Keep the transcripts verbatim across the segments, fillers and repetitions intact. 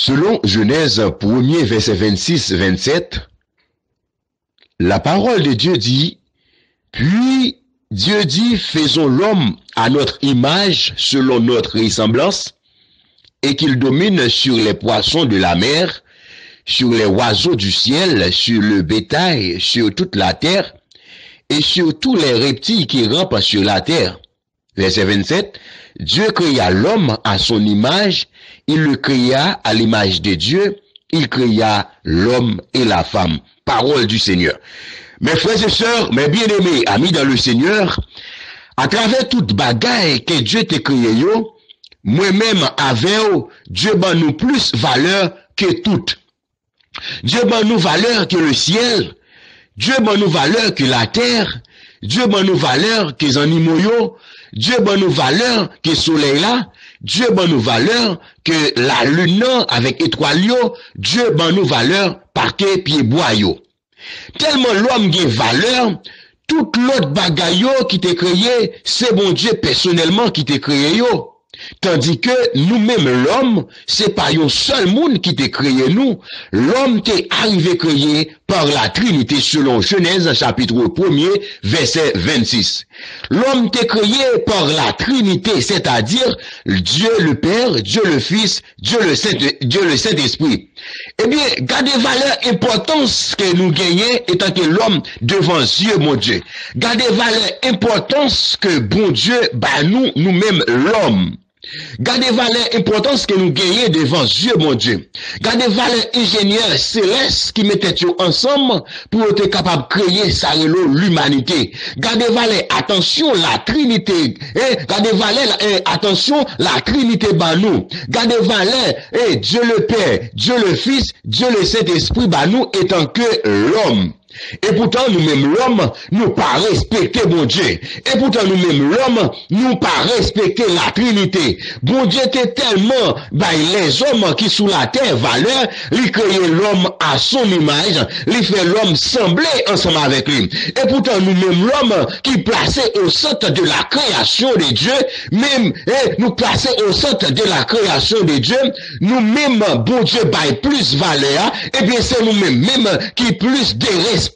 Selon Genèse premier, verset vingt-six, vingt-sept, la parole de Dieu dit, puis Dieu dit, faisons l'homme à notre image, selon notre ressemblance, et qu'il domine sur les poissons de la mer, sur les oiseaux du ciel, sur le bétail, sur toute la terre, et sur tous les reptiles qui rampent sur la terre. Verset vingt-sept, Dieu créa l'homme à son image, il le créa à l'image de Dieu, il créa l'homme et la femme. Parole du Seigneur. Mes frères et sœurs, mes bien-aimés, amis dans le Seigneur, atravè tout bagay ke Dye te kreye yo, mwen menm avè w, Dye ban nou plis valè ke tout. Dye ban nou valè ke lesyèl. Dye ban nou valè ke latè. Dye ban nou valè ke zannimo yo. Dye ban nou valè ke solèy la. Dye ban nou valè ke lalin nan avèk etwal yo. Dye ban nou valè pake pyebwa yo. Tèlman lòm gen valè, tout lòt bagay yo ki te kreye, se Bondye pèsonèlman ki te kreye yo. Tandike nou menm lòm, se pa yon sèl moun ki te kreye nou. Lòm te arive kreye par la Trinité selon Genèse chapitre premier, verset vingt-six. Lòm te kreye par la Trinité, c'est-à-dire Dieu le Père, Dieu le Fils, Dieu le Saint, Dieu le Saint-Esprit. Ebyen, gade valè enpòtans ke nou genyen etanke lòm devan zye Bondye. Gade valè enpòtans ke Bondye ba nou, nou menm lòm. Gade valè enpòtans ke nou genyen devan zye Bondye. Gade valè enjenyè selès ki met tèt yo ansanm pou yo te kapab kreye sa rele limanite. Gade valè atansyon la Trinité, eh, gade valè la, eh, atansyon la Trinité ba nou. Gade valè, eh, Dieu le Père, Dieu le Fils, Dieu le Saint-Esprit ba nou etanke lòm. Epoutan nou menm lòm, nou pa respekte Bondye. Epoutan nou menm lòm, nou pa respekte la Trinité. Bondye te tèlman bay lèzòm ki sou latè valè, li kreye lòm à son image, li fè lòm sanble ansanm avèk li. Epoutan nou menm lòm ki plase au centre de la création de Dieu, menm, eh, nou plase au centre de la création de Dieu, nou menm Bondye bay plis valè a, ebyen se nou menm menm ki plis derespekte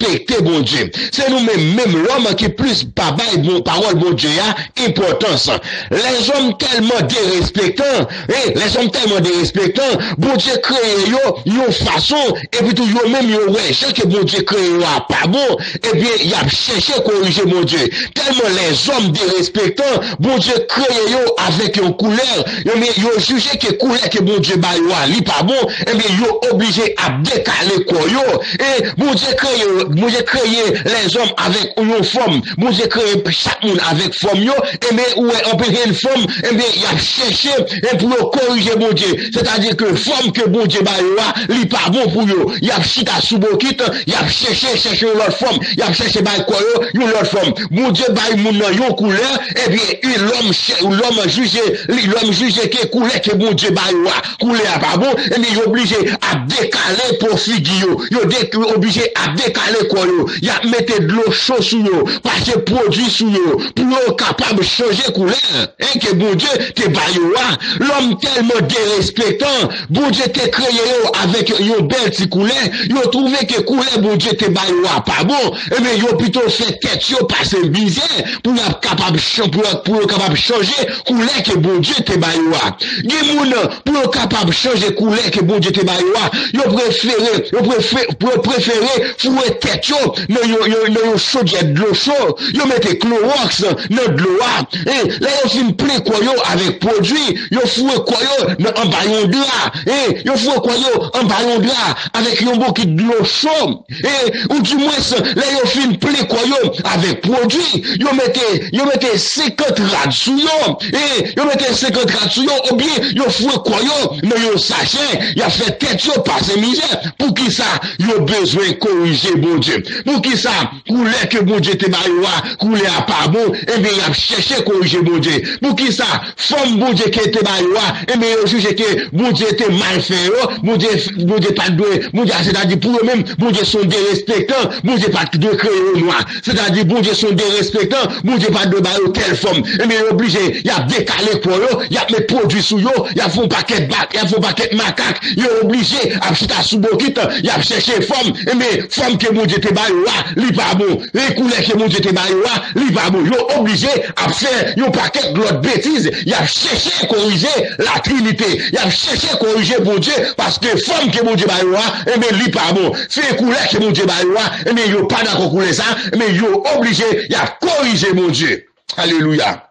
Bondye. Se nou menm menm lòm ki plis pa bay bon, pawòl Bondye a enpòtans. Lèzòm tèlman derespektan, eh, lèzòm tèlman derespektan, Bondye kreye yo yon fason, epi tou yo menm yo wè jan ke Bondye kreye yo a pa bon, ebyen y ap chèche korije Bondye. Tèlman lèzòm derespektan, Bondye kreye yo avèk yon koulè, yo, men yo jije ke koulè ke Bondye ba yo a, li pa bon, ebyen yo oblije ap dekale kò yo. E Bondye kreye, Bondye kreye lèzòm avèk yon fòm. Bondye kreye chak moun avèk fòm yo. E men ou wè anpil gen fòm, ebyen y ap chèche, e pou yo korije Bondye. Sètadi ke fòm ke Bondye ba yo a, li pa bon pou yo. Y ap chita sou bokit, y ap chèche, chèche yon lòt fòm. Y ap chèche bay kò yo yon lòt fòm. Bondye bay moun nan yon koulè, ebyen, e lòm chè-, lòm jije, li, lòm jije ke koulè ke Bondye ba yo a, koulè a pa bon, ebyen, yo oblije ap dekale po figi yo. Yo de-, yo oblije ap dekale kò yo. Y ap mete dlo cho sou yo, pase pwodui sou yo, pou yo kapab chanje koulè, en, ke Bondye te ba yo a. Lòm tèlman derespektan, Bondye te kreye yo avèk yon bèl ti koulè, yo twouve ke koulè Bondye te ba yo a pa bon, ebyen, yo pito fè tèt yo pase mizè pou y ap kapab chan-, pou yo, pou yo kapab chanje koulè ke Bondye te ba yo a. Gen moun, pou yo kapab chanje koulè ke Bondye te ba yo a, yo prefere, yo prefe-, yo prefere foure tèt yo nan yon, yon, nan yon chodyè dlo cho, yo mete klowòks nan dlo a. E, lè yo fin plen kò yo avèk pwodui, yo foure kò yo nan, anba yon dra. E, yo foure kò yo anba yon dra avèk yon bokit dlo cho. E, oudimwens, lè yo fin plen kò yo avèk pwodui, yo mete, yo mete senkant rad sou yo. E, yo mete senkant rad sou yo, oubyen yo foure kò yo nan yon sachè. Y ap fè tèt yo pase mizè. Poukisa? Yo bezwen korije Bondye. Poukisa koulè ke Bondye te ba yo a, koulè a pa bon, ebyen, y ap chèche korije Bondye. Poukisa fòm Bondye ke te ba yo a, ebyen, yo jije ke Bondye te mal fè yo, Bondye, Bondye pa t dwe, Bondye, sètadi pou yo menm, Bondye se yon derespektan, Bondye pa t dwe kreye yo nwa. Sètadi, Bondye se yon derespektan, Bondye pa t dwe ba yo tèl fòm. Ebyen, yo oblije, y ap dekale kò yo, y ap met pwodui sou yo, y ap fè yon pakèt bak, y ap fè yon pakèt makak, yo oblije ap chita sou bokit, y ap chèche fòm. Ebyen, fòm ke Bondye te ba yo a, li pa bon. E koulè ke Bondye te ba yo a, li pa bon. Yo oblije ap fè yon pakèt lòt betiz, y ap chèche korije Latrinite, y ap chèche korije Bondye, paske fòm ke Bondye ba yo a, ebyen, li pa bon. Se koulè ke Bondye ba yo a, ebyen, yo pa dakò koulè sa, ebyen, yo oblije, y ap korije Bondye. Alelouya.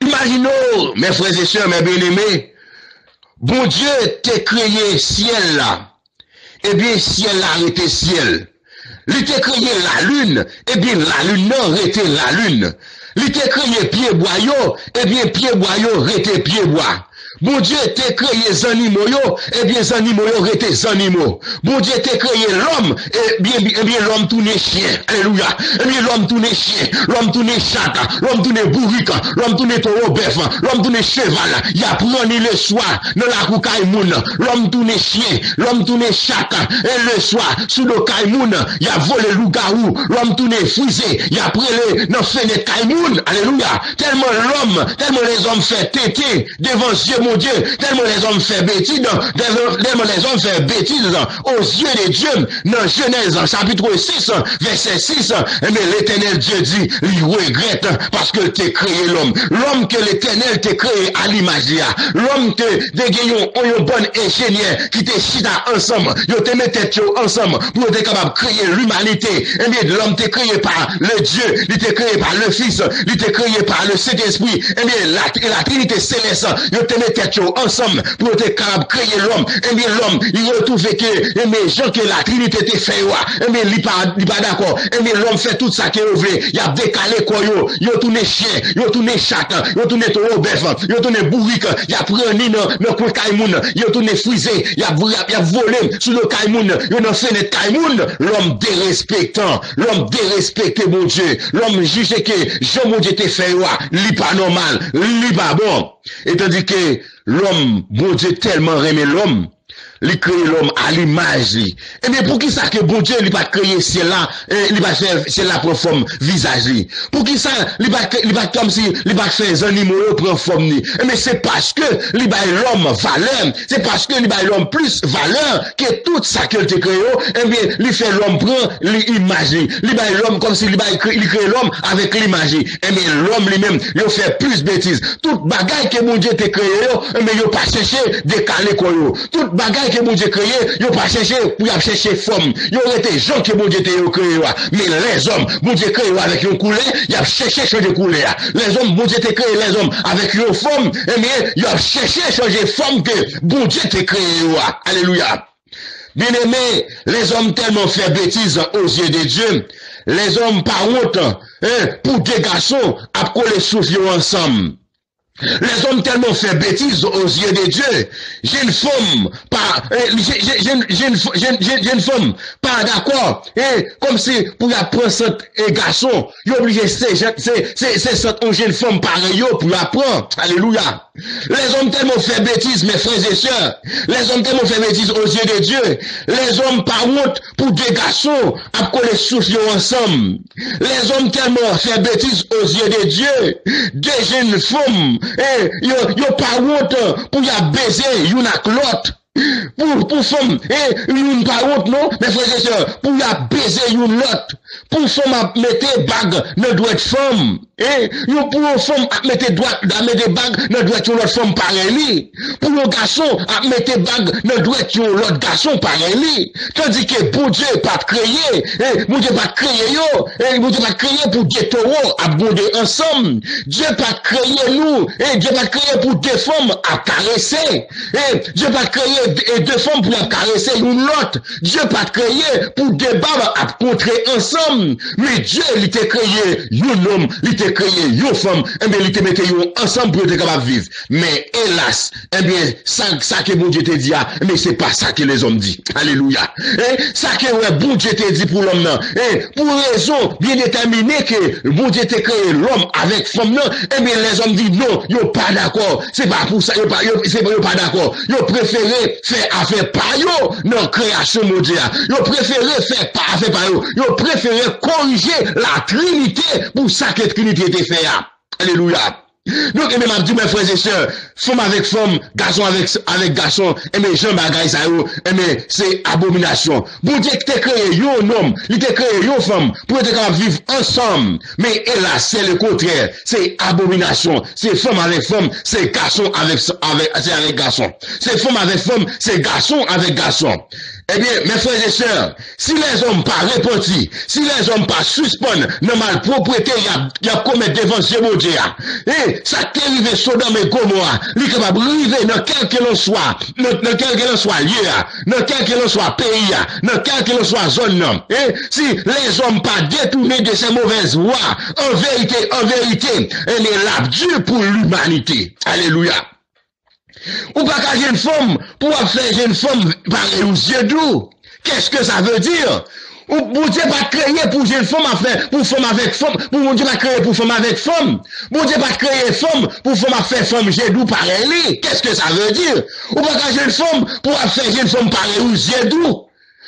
Imajine w, mes frères et sœurs, mes bien-aimés, Bondye te kreye syèl la, ebyen, syèl la rete syèl. Li te kreye lalin, ebyen, lalin nan rete lalin. Li te kreye pyebwa yo, ebyen, pyebwa yo rete pyebwa. Bondye te kreye zannimo yo, ebyen, zannimo yo rete zannimo. Bondye te kreye lòm, ebyen, ebyen, lòm tounen chen. Alelouya. Ebyen, lòm tounen chen, lòm tounen chat, lòm tounen bourik, lòm tounen towo bèf, lòm tounen cheval. Y ap ranni leswa nan lakou kay moun. Lòm tounen chen, lòm tounen chat. E leswa, sou do kay moun, y ap vole lougawou. Lòm tounen frize, y ap rele nan fenèt kay moun. Alelouya. Tèlman lòm, tèlman lèzòm fè tenten devan zye Bondye, tèlman lèzòm fè betiz, tèlman, tèlman lèzòm fè betiz aux yeux de Dieu. Nan Jenèz, chapitre six, verset six, ebyen, Letènèl Dye di, li regrèt, paske l te kreye lòm. Lòm ke Letènèl te kreye a limaj li a. Lòm ke te gen yon, yon bann enjenyè ki te chita ansanm. Yo te met tèt yo ansanm pou yo te kapab kreye limanite. Ebyen, lòm te kreye pa le Dieu, li te kreye pa le Fils, li te kreye pa le Saint-Esprit. Ebyen, la, la Trinité céleste, yo te met tèt yo ansanm pou yo te kapab kreye lòm. Ebyen, lòm, li retwouve ke, ebyen, jan ke la Trinité te fè yo a, ebyen, li pa, li pa dakò. Ebyen, lòm fè tout sa ke yo vle. Y ap dekale kò yo, yo tounen chen, yo tounen chat, yo tounen towo bèf, yo tounen bourik, y ap ranni nan, nan kwen kay moun, yo tounen frize, y ap, y ap, y ap vole sou do kay moun, yo nan fenèt kay moun. Lòm derespektan, lòm derespekte Bondye, lòm jije ke jan Bondye te fè yo a, li pa nòmal, li pa bon. E tandi ke lòm, Bondye tèlman renmen lòm, li kreye lòm a limaj li. Ebyen, poukisa ke Bondye, li pa t kreye syèl la, eh, li pa t fè syèl la pran fòm vizaj li? Poukisa li pa t, li pa t kòmsi, li pa t fè zannimo yo pran fòm li? Ebyen, se paske li bay lòm valè, se paske li bay lòm plis valè ke tout sa ke l te kreye yo, ebyen, li fè lòm pran li imaj li. Li bay lòm kòmsi li bay, li kreye lòm avèk limaj li. Ebyen, lòm li menm, yo fè plis betiz. Tout bagay ke Bondye te kreye yo, ebyen, yo pa chèche dekale kò yo. Tout bagay ke Bondye kreye, yo pa chèche pou y ap chèche fòm. Yo rete jan ke Bondye te yo kreye yo a. Men lèzòm, Bondye kreye yo avèk yon koulè, y ap chèche chanje koulè a. Lèzòm, Bondye te kreye lèzòm avèk yon fòm, ebyen, y ap chèche chanje fòm ke Bondye te kreye yo a. Alelouya. Byeneme, lèzòm tèlman fè betiz aux yeux de Dieu, lèzòm pa wont, en, pou de gason ap kole souf yo ansanm. Lèzòm tèlman fè betiz aux yeux de Dieu, jenn fanm pa, eh, je- je- jenn- jenn- jenn- jenn- jenn fanm pa dakò, eh, kòmsi pou y ap pran sant, eh, gason, yo oblije se jan- se- se- se sant yon jenn fanm parèy yo pou y ap pran. Alelouya. Lèzòm tèlman fè betiz, mes frères et sœurs. Lèzòm tèlman fè betiz aux yeux de Dieu. Lèzòm pa wont pou de gason ap kole souf yo ansanm. Lèzòm tèlman fè betiz aux yeux de Dieu. De jenn fanm, eh, yo, yo pa wont pou y ap beze youn ak lòt. Pou, pou fanm, eh, youn pa wont non, mes frères et sœurs, pou y ap beze youn lòt. Pou fanm ap mete bag nan dwèt fanm. Eh, yon, pou yon fanm ap mete dwèt, ap mete bag nan dwèt yon lòt fanm parèy li. Pou yon gason ap mete bag nan dwèt yon lòt gason parèy li. Tandike Bondye pa t kreye, eh, Bondye pa t kreye yo, eh, Bondye pa t kreye pou de towo ap gwonde ansanm. Dye pa t kreye nou, eh, Dye pa t kreye pou de fanm ap karese. Eh, Dye pa t kreye de, de fanm pou y ap karese youn lòt. Dye pa t kreye pou de bab ap kontre ansanm. Men Dye, li te kreye yon nonm, li te kreye yon fanm, enben, li te mete yo ansanm pou yo te kapab viv. Men, elas, enben, sa, sa ke Bondye te di a, men se pa sa ke lèzòm di. Alelouya. E sa ke wè Bondye te di pou lòm nan, e pou rezon byen detèmine ke Bondye te kreye lòm avèk fanm nan, enben, lèzòm di non, yo pa dakò. Se pa pou sa, yo pa, yo, se pa, yo pa dakò. Yo prefere fè afè pa yo nan kreyasyon Bondye a. Yo prefere fè pa, afè pa yo. Yo prefere korije la Trinite pou sa ke Trinite te fè a. Alelouya. Donk, enben, m ap di, mè frè e sè, fanm avèk fanm, gason avèk, avèk gason, enben, jan bagay sa yo, enben, se abominasyon. Bondye ki te kreye yon nonm, li te kreye yon fanm, pou yo te kapab viv ansanm. Men, elas, se le kontrè. Se abominasyon. Se fanm avèk fanm, se gason avèk, avèk, se avèk gason. Se fanm avèk fanm, se gason avèk gason. Ebyen, mè frè e sè, si lèzòm pa repanti, si lèzòm pa sispann nan malpwoprete y ap, y ap komèt devan zye Bondye a, e sa k te rive Sodòm e Gomò a, li kapab rive nan kèlkelanswa, nan, nan kèlkelanswa lye a, nan kèlkelanswa peyi a, nan kèlkelanswa zòn nan. E si lèzòm pa detounen de ces mauvaises voies, an verite, an verite, enben, l ap di pou limanite. Alelouya. Ou pa ka jwenn fanm pou w ap fè jwenn fanm parèy ou zye dou. Qu'est-ce que ça veut dire? Ou, Bondye pa t kreye pou jwenn fanm ap fè, pou fanm avèk fanm, pou Bondye pa t kreye pou fanm avèk fanm. Bondye pa t kreye fanm pou fanm ap fè fanm zye dou parèy li. Qu'est-ce que ça veut dire? Ou pa ka jwenn fanm pou w ap fè jwenn fanm parèy ou zye dou.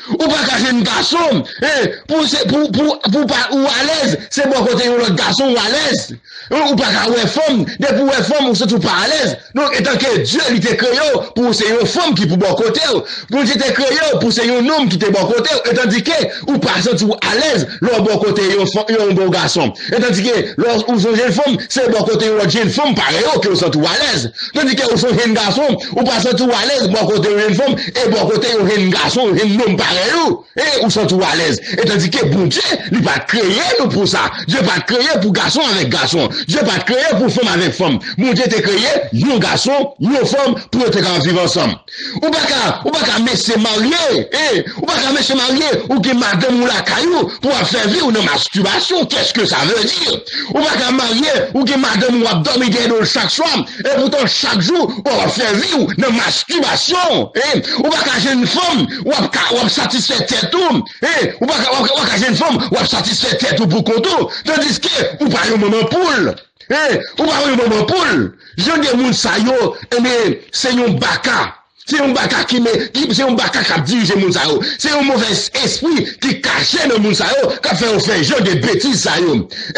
Ou pa ka jwenn gason, e, pou se, pou, pou, pou pa, ou alèz, se bò kote yon lòt gason ou alèz. Ou pa ka wè fanm, depi w wè fanm, ou santi w pa alèz. Donk, etanke Dye, li te kreye w pou w se yon fanm ki pou bò kote w. Bondye te kreye w pou w se yon nonm ki te bò kote w. Etandike ou pa santi w alèz lè w bò kote yon fanm, yon bon gason. Etandike lè w, ou se yon jèn fanm, se bò kote yon lòt jèn fanm parèy ou ke w santi w alèz. Tandike ou se yon jèn gason, ou pa santi w alèz bò kote yon jèn fanm, e bò kote yon jèn gason, yon jèn nonm parèy ou. E ou santi w alèz. Etandike Bondye, li pa t kreye nou pou sa. Dye pa t kreye pou gason avèk gason. Dye pa t kreye pou fanm avèk fanm. Bondye te kreye yon gason, yon fanm pou yo te ka viv ansanm. Ou pa ka, ou pa ka mesye marye, e, ou pa ka mesye marye, ou gen madanm ou lakay ou, pou w ap fè vi w nan mastibasyon. Qu'est-ce que ça veut dire? Ou pa ka marye, ou gen madanm ou ap dòmi dèyè do l chak swa, e poutan chak jou, w ap fè vi w nan mastibasyon. E, ou pa ka jwenn fanm, w ap ka, w ap satisfè tèt ou. E, ou pa ka, w ap, w ap ka jwenn fanm, w ap satisfè tèt ou pou kont ou. Tandiske, ou pa yon manman poul. E, ou pa yon manman poul. Jan de moun sa yo, enben, se yon baka. Se yon baka ki me, ki, se yon baka k ap dirije moun sa yo. Se yon movèz espri ki kache nan moun sa yo, k ap fè yo fè jan de betiz sa yo.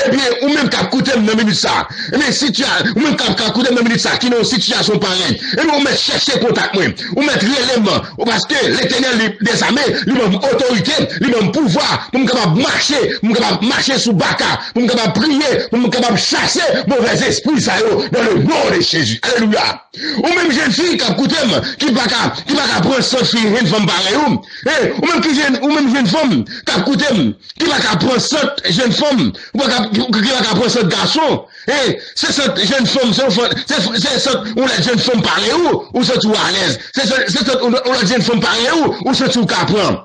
Ebyen, ou menm k ap koute m nan minit sa, ebyen, sitya-, ou menm k ap, k ap koute m nan minit sa, ki nan yon sitiyasyon parèy, ebyen, ou mèt chèche kontak mwen. Ou mèt rele m, ou, paske Letènèl, li, dèzame, li ban m otorite, li ban m pouvwa pou m kapab mache, pou m kapab mache sou baka, pou m kapab priye, pou m kapab chase movèz espri sa yo, dans le nom de Jésus. Alelouya! Ou menm jèn fi k ap koute m, ki pa ka, ki pa ka pran sant fi, jèn fanm parèy ou. E, ou menm ki jèn, ou menm jèn fanm k ap koute m, ki pa ka pran sant jèn fanm, ou pa ka, ki, ki pa ka pran sant gason. E, se sant jèn fanm, se yon fanm, se, se sant yon lòt jèn fanm parèy ou, ou santi w alèz. Se sant, se sant yon lòt jèn fanm parèy ou, ou santi w ka pran.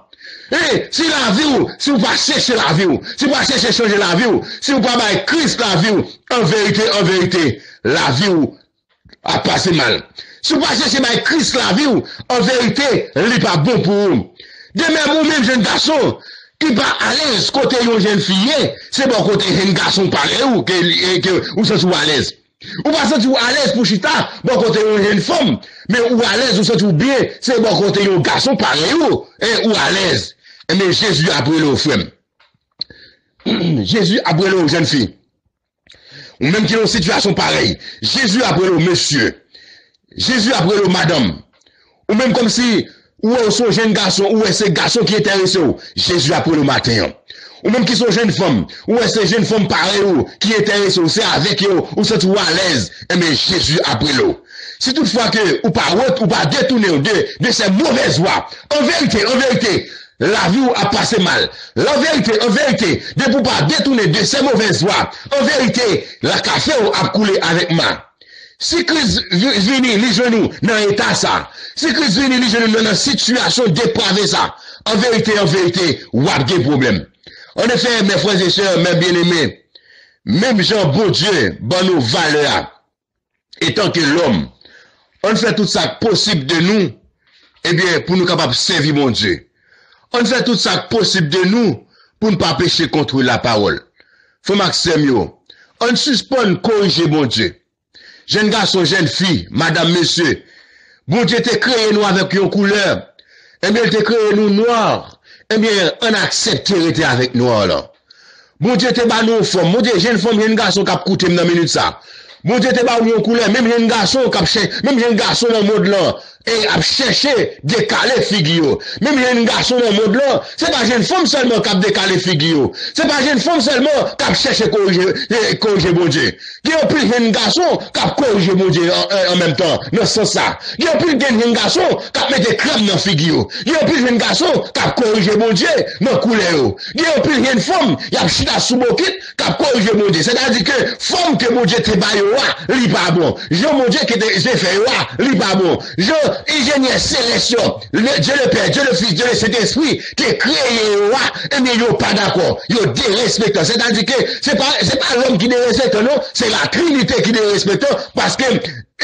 E, si lavi w, si w pa chèche lavi w, si w pa chèche chanje lavi w, si w pa bay Kris lavi w, an verite, an verite, lavi w ap pase mal. Si w pa chèche bay Kris lavi w, an verite, li pa bon pou ou. De menm, ou menm jèn gason ki pa alèz kote yon jèn fi ye, se bò kote jèn gason parèy ou ke, ke ou santi w alèz. Ou pa santi w alèz pou chita bò kote yon jèn fanm, men ou alèz, ou santi w byen, se bò kote yon gason parèy ou, e ou alèz. Enben, Jezi ap rele w, frè m. Jezi ap rele w, jèn fi. Ou menm ki nan yon sitiyasyon parèy, Jezi ap rele w, mesye. Jezi ap rele w, madanm. Ou menm kòmsi ou wè w se yon jèn gason, ou wè se gason ki enterese w, Jezi ap rele w maten an. Ou menm ki se yon jèn fanm, ou wè se jèn fanm parèy ou ki enterese w, se avèk yo ou santi w alèz, enben, Jezi ap rele w. Si toutfwa ke ou pa wont, ou pa detounen w de, de ces mauvaises voies, an verite, an verite, lavi w ap pase mal. An verite, an verite, depi w pa detounen de ces mauvaises voies, an verite, lakafe w ap koule avèk ma. Si Kris vi-, vini, li jwenn ou nan eta sa, si Kris vini, li jwenn ou nan, nan sitiyasyon deprave sa, an verite, an verite, w ap gen pwoblèm. Anefè, mè frè e sè, mè byeneme, menm jan Bondye ban nou valè a, etanke lòm, ann fè tout sa k posib de nou, ebyen, pou nou kapab sèvi Bondye. Ann fè tout sa k posib de nou pou n pa peche kont lapawòl. Frè m ak sè m yo, ann sispann korije Bondye. Jèn gason, jèn fi, madanm, mesye, Bondye te kreye nou avèk yon koulè. Ebyen, l te kreye nou nwa. Ebyen, ann aksepte rete avèk nwa la. Bondye te ba nou yon fòm. Bondye, jèn fanm, jèn gason k ap koute m nan minit sa. Bondye te ba w yon koulè. Menm jèn gason k ap chè, menm jèn gason nan mond lan, e ap chèche dekale figi yo. Menm jèn gason nan mond lan, se pa jèn fanm sèlman k ap dekale figi yo. Se pa jèn fanm sèlman k ap chèche korije, e, korije Bondye. Gen anpil jèn gason k ap korije Bondye an, an, an menm tan, nan sans sa. Gen anpil jèn, jèn gason k ap mete krèm nan figi yo. Gen anpil jèn gason k ap korije Bondye nan koulè yo. Gen anpil jèn fanm, y ap chita sou bokit, k ap korije Bondye. Sètadi ke fòm ke Bondye te ba yo a, li pa bon. Jan Bondye ke te, te fè yo a, li pa bon. Jan enjenyè selès yo, le, Dieu le Père, Dieu le Fils, Dieu le Saint-Esprit te kreye yo a, ebyen, yo pa dakò. Yo derespektan. Sètadi ke se pa, se pa lòm ki derespektan, non, se la Trinite ki derespektan, paske,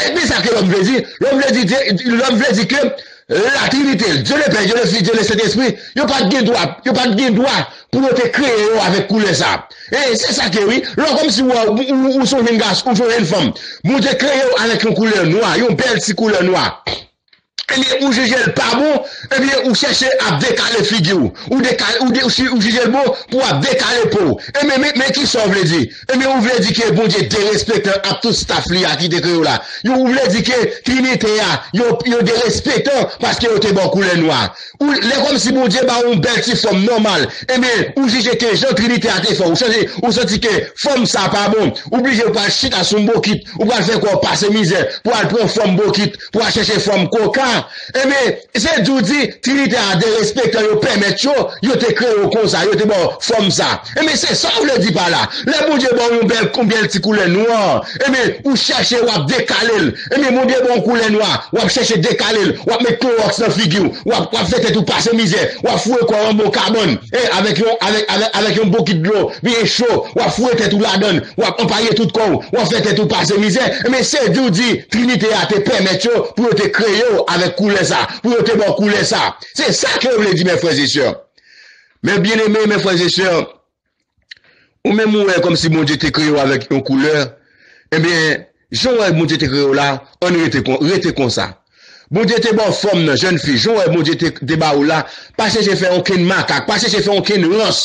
ebyen, sa ke lòm vle di, lòm vle di, lòm vle di ke la Trinite, Dieu le Père, Dieu le Fils, Dieu le Saint-Esprit, yo pa t gen dwa, yo pa t gen dwa pou yo te kreye yo avèk koulè sa. E se sa ke wi, lò kòmsi ou, ou, ou, ou se yon jèn gason, ou se yon jèn fanm, Bondye kreye w avèk yon koulè nwa, yon bèl ti koulè nwa. Ebyen, ou jije l pa bon, ebyen, ou chèche ap dekale figi w, ou dekale, ou, de, ou, chi- ou jije l bon pou w ap dekale po w. Ebyen, men, men kisa w vle di? Ebyen, ou vle di ke Bondye derespektan ak tout staff li a ki te kreye w la. Yo, ou vle di ke Trinite a, yo, yo derespektan paske yo te ba w koulè nwa. Ou, lè kòmsi Bondye ba w yon bèl ti fòm nòmal, ebyen, ou jije ke jan Trinite a te fè w, ou chanje, ou santi ke fòm sa pa bon, ou blije ou pral chita sou yon bokit, ou pral fè kò w pase mizè, pou al pran fòm bokit, pou al chèche fòm koka. Ebyen, se di w di, Trinite a derespektan, yo pèmèt yo, yo te kreye w konsa, yo te ba w fòm sa. Ebyen, se sa w vle di pa la. Lè Bondye ba w yon bèl, yon bèl ti koulè nwa, ebyen, ou chèche, w ap dekale l. Ebyen, Bondye ba w yon koulè nwa, w ap chèche dekale l, w ap met klowòks nan figi w, w ap, w ap fè tèt ou pase mizè, w ap foure kò w anba yon kabann, e, avèk yon, avèk, avèk, avèk yon bokit dlo, byen cho, w ap foure tèt ou ladann, w ap anpaye tout kò w, w ap fè tèt ou pase mizè. Ebyen, se di w di, Trinite a te pèmèt yo pou yo te kreye w avèk koulè sa, pou yo te ba w koulè sa. Se sa ke yo vle di, mes frères et sœurs. Mes bien-aimés, mes frères et sœurs, ou menm ou wè kòmsi Bondye te kreye w avèk yon koulè, ebyen, jan w wè Bondye te kreye w la, ann rete kon, rete konsa. Bondye te ba w fòm nan, jèn fi, jan w wè Bondye te, te ba w la, pa chèche fè okenn makak, pa chèche fè okenn rans.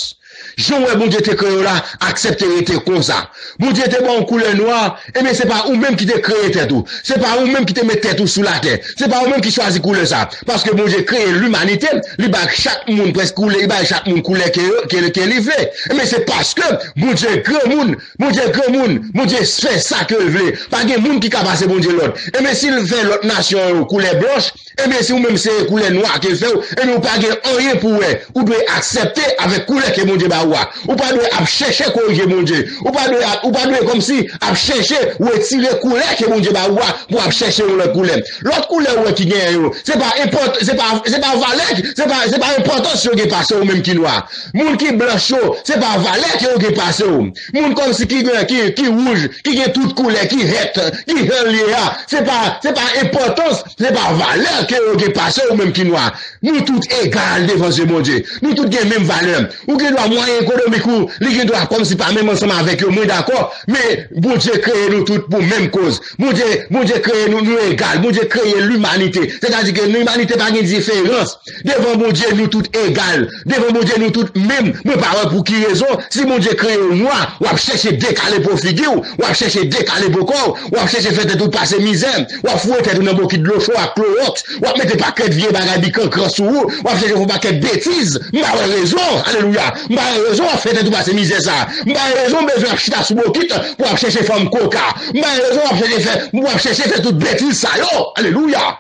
Jan w wè Bondye te kreye w la, aksepte rete konsa. Bondye te ba w yon koulè nwa, ebyen, se pa ou menm ki te kreye tèt ou. Se pa ou menm ki te met tèt ou sou latè. Se pa ou menm ki chwazi koulè sa. Paske Bondye kreye limanite, li bay chak moun prèske koulè, li bay chak moun koulè ke, ke, ke li vle. Ebyen, se paske Bondye granmoun, Bondye granmoun, Bondye fè sa ke l vle. Pa gen moun ki ka pase Bondye lòd. Ebyen, si l fè lòt nasyon yo koulè blanch, ebyen, si ou menm se koulè nwa ke l fè w, ebyen, ou pa gen anyen pou w wè. Ou dwe aksepte avèk koulè ke Bondye ba ou a. Ou pa dwe ap chèche korije Bondye. Ou pa dwe ap, ou pa dwe kòmsi ap chèche retire koulè ke Bondye ba ou a pou ap chèche yon lòt koulè. Lòt koulè ou wè ki genyen yo, se pa enpòt-, se pa, se pa valè, se pa, se pa enpòtans yo gen pase ou menm ki nwa. Moun ki blanch yo, se pa valè ke yo gen pase ou. Moun kòmsi ki gen, ki, ki wouj, ki gen tout koulè, ki hèt, ki jan l ye a, se pa, se pa enpòtans, se pa valè ke yo gen pase ou menm ki nwa. Nou tout egal devan zye Bondye. Nou tout gen menm valè. Ou gen dwa mwayen ekonomik ou, li gen dwa kòmsi pa menm ansanm avèk yo, mwen dakò, men Bondye kreye nou tout pou menm koz. Bondye, Bondye kreye nou, nou egal. Bondye kreye limanite. Sètadi ke limanite pa gen diferans. Devan Bondye, nou tout egal. Devan Bondye, nou tout menm. Mwen pa wè pou ki rezon, si Bondye kreye w nwa, w ap chèche dekale po figi w, w ap chèche dekale po kò w, w ap chèche fè tèt ou pase mizè, w ap foure tèt ou nan bokit dlo cho ak klowòks, w ap mete pakèt vye bagay bikankran sou ou, w ap chèche fè yon pakèt betiz. M pa wè rezon, alelouya. M pa wè rezon w ap fè tèt ou pase mizè sa. M pa wè rezon w bezwen ap chita sou bokit pou w ap chèche fanm koka. M pa wè rezon w ap chèche fè, w ap chèche fè tout betiz sa yo. Alelouya.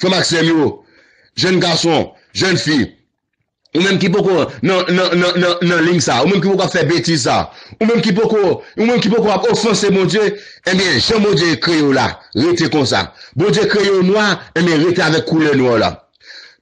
Frè m ak sè m yo, jèn gason, jèn fi, ou menm ki poko nan, nan, nan, nan, nan liy sa, ou menm ki poko ap fè betiz sa, ou menm ki poko, ou menm ki poko ap ofanse Bondye, ebyen, jan Bondye kreye w la, rete konsa. Bondye kreye w nwa, ebyen, rete avèk koulè nwa w la.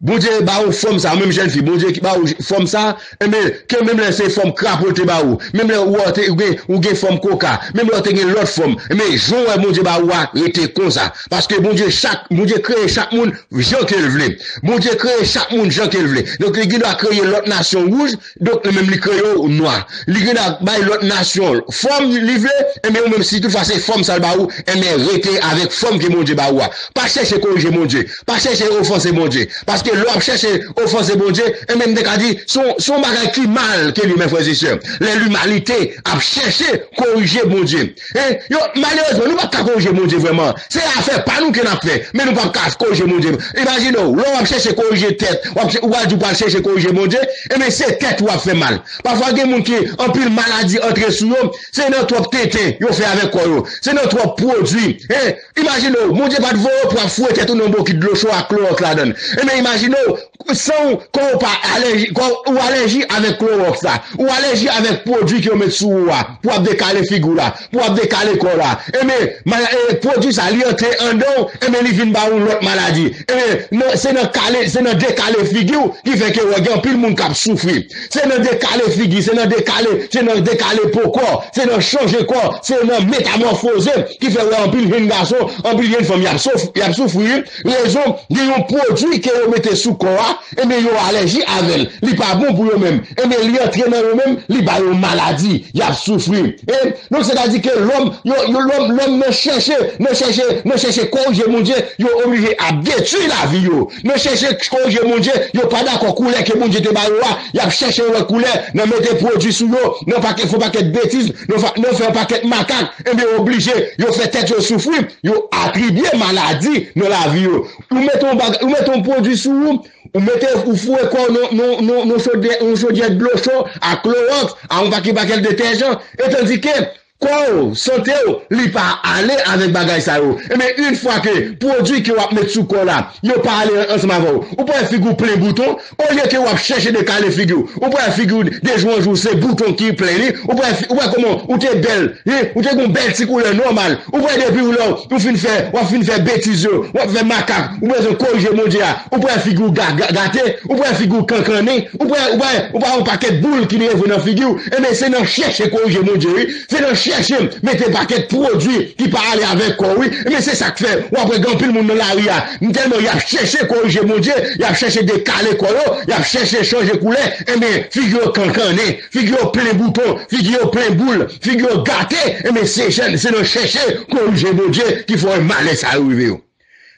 Bondye ba ou fòm sa, menm jèn fi, Bondye ki ba ou fòm sa, enben, ke menm lè se fòm krapo te ba ou, menm lè ou, te, ou gen, ou gen fòm koka, menm lè ou te gen lòt fòm, enben, jan w wè Bondye ba ou a, rete konsa. Paske Bondye, chak, Bondye kreye chak moun jan ke l vle. Bondye kreye chak moun jan ke l vle. Donk, li gen dwa kreye lòt nasyon wouj, donk, li menm li kreye w nwa. Li gen dwa bay lòt nasyon fòm li vle, enben, ou menm, si toutfwa se fòm sa l ba ou, enben, rete avèk fòm ke Bondye ba ou a. Pa chèche korije Bondye. Pa chèche ofanse Bondye. Paske lè w ap chèche ofanse Bondye, enben, m te ka di, se yon, se yon bagay ki mal ke li, mes frères et sœurs. Lè limanite ap chèche korije Bondye. E, yo, malerezman, nou p ap ka korije Bondye vrèman. Se afè pa nou ke n ap fè, men nou p ap ka korije Bondye. Imajine w, lè w ap chèche korije tèt, w ap ch-, ou al di w pral chèche korije Bondye, enben, se tèt ou ap fè mal. Pafwa, gen moun ki anpil maladi antre sou yo, se nan twòp tenten yo fè avèk kò yo, se nan twòp pwodui. E, Imajine w, Bondye pa t voye w pou ap foure tèt ou nan bokit dlo cho ak klowòks ladan l. Enben, imajine w, san w, kò w pa alèji, kò w alèji avèk klowòks la, ou alèji avèk pwodui ke yo met sou ou a, pou ap dekale figi w la, pou ap dekale kò w la. Enben, ma-, e, pwodui sa, li antre anndan w, enben, li vin ba w yon lòt maladi. Enben, nan, se nan kale, se nan dekale figi w ki fè ke w wè gen anpil moun k ap soufri. Se nan dekale figi, se nan dekale, se nan dekale po kò, se nan chanje kò, se nan metamòfoze ki fè w wè anpil jenn gason, anpil jenn fanm, y ap souf-, y ap soufri. Rezon, gen yon pwodui ke yo mete sou kò a, enben, yo alèji avè l. Li pa bon pou yo menm. Enben, li antre nan yo menm, li ba yo maladi. Y ap soufri. E, donk, sètadi ke lòm, yo, yo, lòm, lòm nan chèche, nan chèche, nan chèche korije Bondye, yo oblije ap detwi lavi yo. Nan chèche korije Bondye, yo pa dakò koulè ke Bondye te ba yo a, y ap chèche yon lòt koulè, nan mete pwodui sou yo, nan pake, fè yon pakèt betiz, nan fa-, nan fè yon pakèt makak, enben, yo oblije, yo fè tèt yo soufri, yo atribye maladi nan lavi yo. Ou mete yon baga-, ou mete yon pwodui sou ou, ou mete, ou foure kò w nan, nan, nan, nan chodyè, nan chodyè dlo cho, ak klowòks, ak yon pakèt, pakèt detèjan, e tandike kò w, sante w, li pa ale avèk bagay sa yo. Enben, yon fwa ke pwodui ke w ap met sou kò w la, yo pa ale ansanm avè w, ou pral wè figi w plen bouton, olye ke w ap chèche dekale figi w, ou pral wè figi w de jou an jou, se bouton ki plen li, ou pral wè fi-, ou pral wè kòman ou te bèl, wi, ou te gen yon bèl ti koulè nòmal, ou pral wè depi w lè w fin fè, w ap fin fè betiz yo, w ap fè makak, ou bezwen korije Bondye a, ou pral wè figi w ga-, ga-, gate, ou pral wè figi w kankannen, ou pral wè, ou pral wè, ou pral wè yon pakèt boul ki leve nan figi w, enben, se nan chèche korije Bondye, wi. Se nan chèche mete pakèt pwodui ki pa ale avèk kò w, wi. Enben, se sa k fè w ap wè gen anpil moun nan lari a, tèlman y ap chèche korije Bondye, y ap chèche dekale kò yo, y ap chèche chanje koulè, enben, figi yo kankannen, figi yo plen bouton, figi yo plen boul, figi yo gate, enben, se jèn, se nan chèche korije Bondye ki fè malè sa yo rive yo.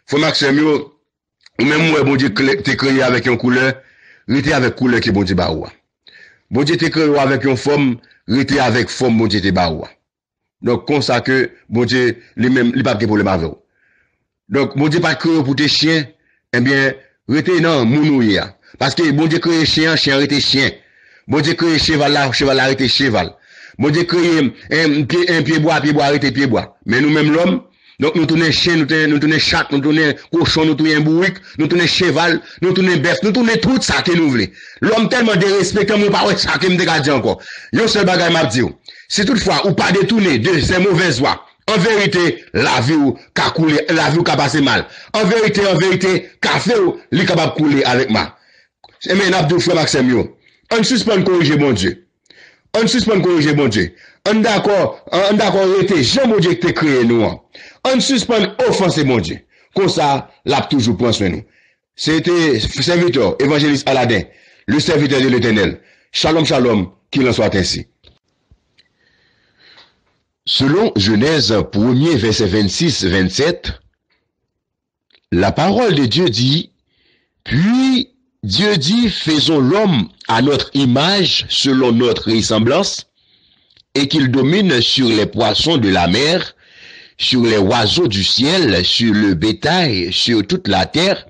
Frè m ak sè m yo, ou menm ou wè Bondye kle-, te kreye avèk yon koulè, rete avèk koulè ke Bondye ba ou a. Bondye te kreye w avèk yon fòm, rete avèk fòm Bondye te ba ou a. Donk, konsa ke Bondye, li menm, li p ap gen pwoblèm avè w. Donk, Bondye pa t kreye w pou te chen, ebyen, rete nan moun ou ye a. Paske Bondye kreye chen an, chen an rete chen. Bondye kreye cheval la, cheval la rete cheval. Bondye kreye, en, pye, en, pyebwa, pyebwa rete pyebwa. Men nou menm lòm, donk nou tounen chen, nou tounen, nou tounen chat, nou tounen kochon, nou tounen bourik, nou tounen cheval, nou tounen bèf, nou tounen tout sa ke nou vle. Lòm tèlman derespektan, mwen pa wè sa ke m te ka di ankò. Yon sèl bagay m ap di w. Si toutfwa ou pa detounen de ces mauvaises voies, an verite, lavi w ka koule, lavi w ka pase mal. An verite, an verite, kafe w, li kapab koule avèk ma. Enben, n ap di w, frè m ak sè m yo, ann sispann korije Bondye. Ann sispann korije Bondye. Ann dakò, ann dakò rete jan Bondye te kreye nou an. Ann sispann ofanse Bondye. Konsa, l ap toujou pran swen nou. Se te sèvitè, evanjelis Aladin, le serviteur de l'Éternel. Shalom, shalom, qu'il en soit ainsi. Selon Genèse premier, verset vingt-six, vingt-sept, la parole de Dieu dit, puis Dieu dit, faisons l'homme à notre image, selon notre ressemblance, et qu'il domine sur les poissons de la mer, sur les oiseaux du ciel, sur le bétail, sur toute la terre,